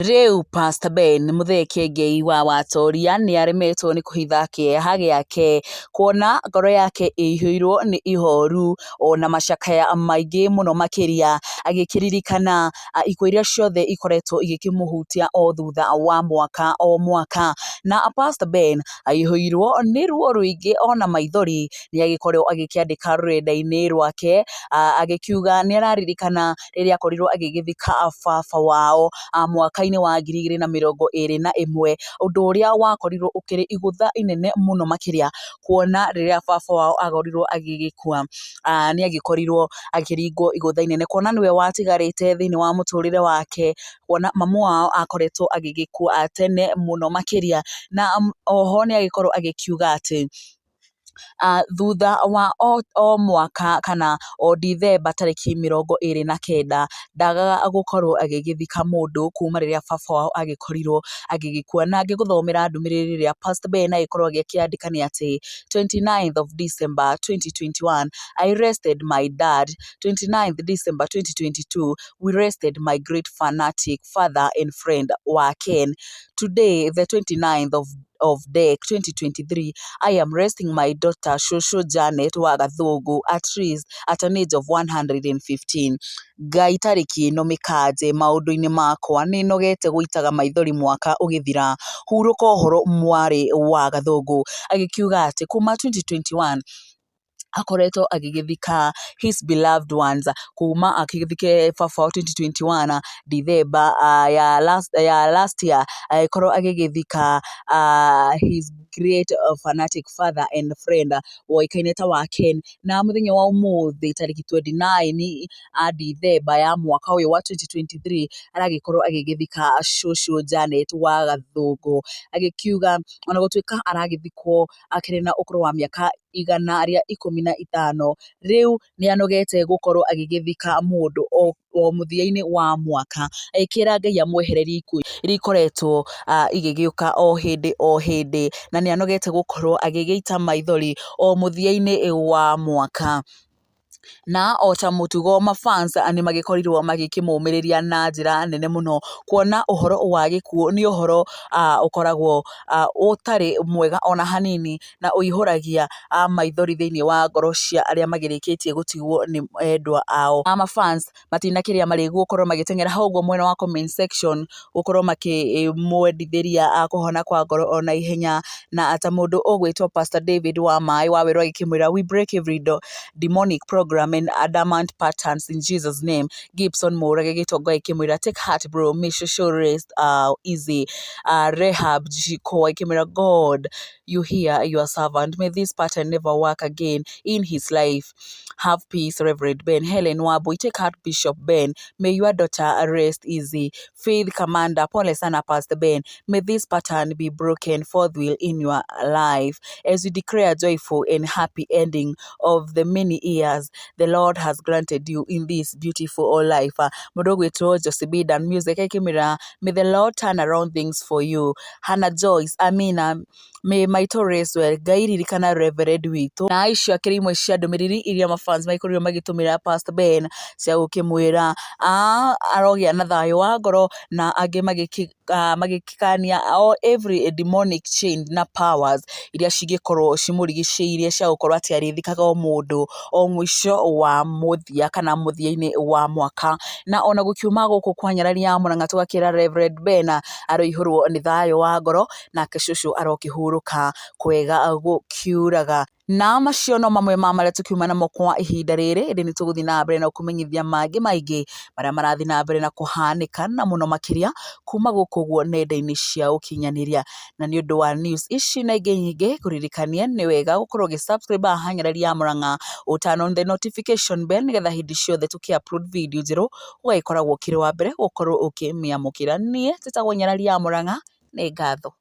Rĩu Pastor Ben Muthee Kiengei wa Watoria nĩ aremetwo nĩ kũhitha kĩeha gĩake kuona ngoro yake ĩihũirwo nĩ ihoru ona macakaya maingĩ mũno makĩria agĩkĩririkana ikuũ iria ciothe ikoretwo igĩkĩmũhutia o thutha wa mwaka o mwaka. Na Pastor Ben aihũirwo nĩ ruo rũingĩ ona maithori nĩ agĩkorwo agĩkĩandĩka rũrenda-inĩ rwake agĩkiuga nĩ araririkana rĩrĩa akorirwo agĩgĩthika baba wao mwaka-inĩ wa 2021, ũndũ ũrĩa wakorirwo ũkĩrĩ igũtha inene mũno makĩria kuona rĩrĩa baba wao akorirwo agĩgĩkua nĩ agĩkorirwo akĩringwo igũtha inene kuona nĩwe watigarĩte thĩinĩ wa mũtũrĩre wake, kuona mamu wao akoretwo agĩgĩkua tene mũno makĩria. Na oho nĩ agĩkorwo agĩkiuga atĩ thutha wa o mwaka kana o Dithemba tarĩki 29 ndagaga gũkorwo agĩgĩthika mũndũ kuma rĩrĩa baba wao agĩkorirwo agĩgĩkua. Na ngĩgũthomera ndũmĩrĩri ĩrĩa Pastor Ben agĩkorwo agĩkĩandĩka nĩ atĩ 29th of December 2021 I rested my dad. 29th December 2022 we rested my great fanatic father and friend wa Ken. Today the 29th of Dec 2023 I am resting my daughter Shosho Janet wa Gathũngũ at least at an age of 115. Ngai tarĩki ĩno mĩkanje maũndũ-inĩ makwa, nĩ nogete gũitaga maithori mwaka ũgĩthira, hurũka ũhoro mwarĩ wa Gathũngũ. Agĩkiuga atĩ kuma 2021 akoretwo agĩgĩthika his beloved ones, kuma akĩthike baba wao 2021 Dithemba ya last year, agĩkorwo agĩgĩthika his great fanatic father and friend woĩkaine ta wa Ken. Na mũthenya wa ũmũthĩ tarĩki 29 a Dithemba ya mwaka ũyũ wa 2023 aragĩkorwo agĩgĩthika cũcũ Janet wa Gathũngũ, agĩkiuga ona gũtuĩka aragĩthikwo akĩrĩ na ũkũrũ wa mĩaka 115, rĩu nĩ anogete gũkorwo agĩgĩthika mũndũ o mũthia-inĩ wa mwaka, agĩkĩra Ngai amwehererie ikuũ iria ikoretwo igĩgĩũka o hĩndĩ o hĩndĩ, na nĩ anogete gũkorwo agĩgĩita maithori o mũthia-inĩ wa mwaka. Na o ta mũtugo mafans nĩ magĩkorirwo magĩkĩmũmĩrĩria na njĩra nene mũno, kuona ũhoro wa gĩkuũ nĩ ũhoro ũkoragwo ũtarĩ mwega ona hanini, na ũihũragia maithori thĩinĩ wa ngoro cia arĩa magĩrĩkĩtie gũtigwo nĩ endwa ao. Mafans matinakĩrĩa marĩ gũkorwo magĩteng'era hau ũguo mwena wa comment section gũkorwo makĩmwendithĩria kũhona kwa ngoro ona ihenya, na ta mũndũ ũgwĩtwo Pastor David wa Maĩ wa Werũ agĩkĩmwĩra, "We break every demonic program and adamant patterns in Jesus name." Gibson Mũrage Gĩtongo agĩkĩmwĩra, "Take heart bro, may shosho rest easy." Rehab Jiko agĩkĩmwĩra, "God, you hear your servant, may this pattern never work again in his life. Have peace, Reverend Ben." Helen Wambui, "Take heart, Bishop Ben, may your daughter rest easy." Faith Commander, "Pole sana Pastor Ben, may this pattern be broken forthwith in your life as you declare joyful and happy ending of the many years the Lord has granted you in this beautiful life." Mũndũ ũgwĩtwo Josibidan Music akĩmwĩra, "May the Lord turn around things for you." Hannah Joyce, "Amina, may my rest well. Ngai ririkana Reverend witũ." Na icio akĩrĩ imwe cia ndũmĩrĩri iria mafans magĩkorirwo magĩtũmĩra Pastor Ben cia gũkĩmwĩra arogĩa na thayũ wa ngoro, na angĩ magĩkania o every demonic chain na powers iria cingĩkorwo cimũrigicĩirie cia gũkorwo atĩ arĩthikaga o mũndũ o mũico wa mũthia kana mũthia-inĩ wa mwaka. Na ona gũkiuma gũkũ kwa nyarari ya Mũrang'a tũgakĩra Reverend Ben aroihũrwo nĩ thayũ wa ngoro, nake cũcũ arokĩhurũka kwega gũkiuraga. Na macio no mamwe ma marĩa tũkiuma namo kwa ihinda rĩrĩ, ĩndĩ nĩ tũgũthiĩ na mbere na gũkũmenyithia mangĩ maingĩ marĩa marathiĩ na mbere na kũhanĩka na mũno makĩria kuma gũkũ ũguo nenda-inĩ cia ũkinyanĩria. Na nĩ ũndũ wa news ici na ingĩ nyingĩ, kũririkania nĩ wega gũkorwo ũgĩ subscribe haha Nyarari ya Mũrang'a, ũ turn on the notification bell, nĩgetha hĩndĩ ciothe tũkĩ upload video njerũ ũgagĩkoragwo ũkĩrĩ wa mbere gũkorwo ũkĩmĩamũkĩra. Niĩ njĩtagwo Nyarari ya Mũrang'a, nĩ ngatho.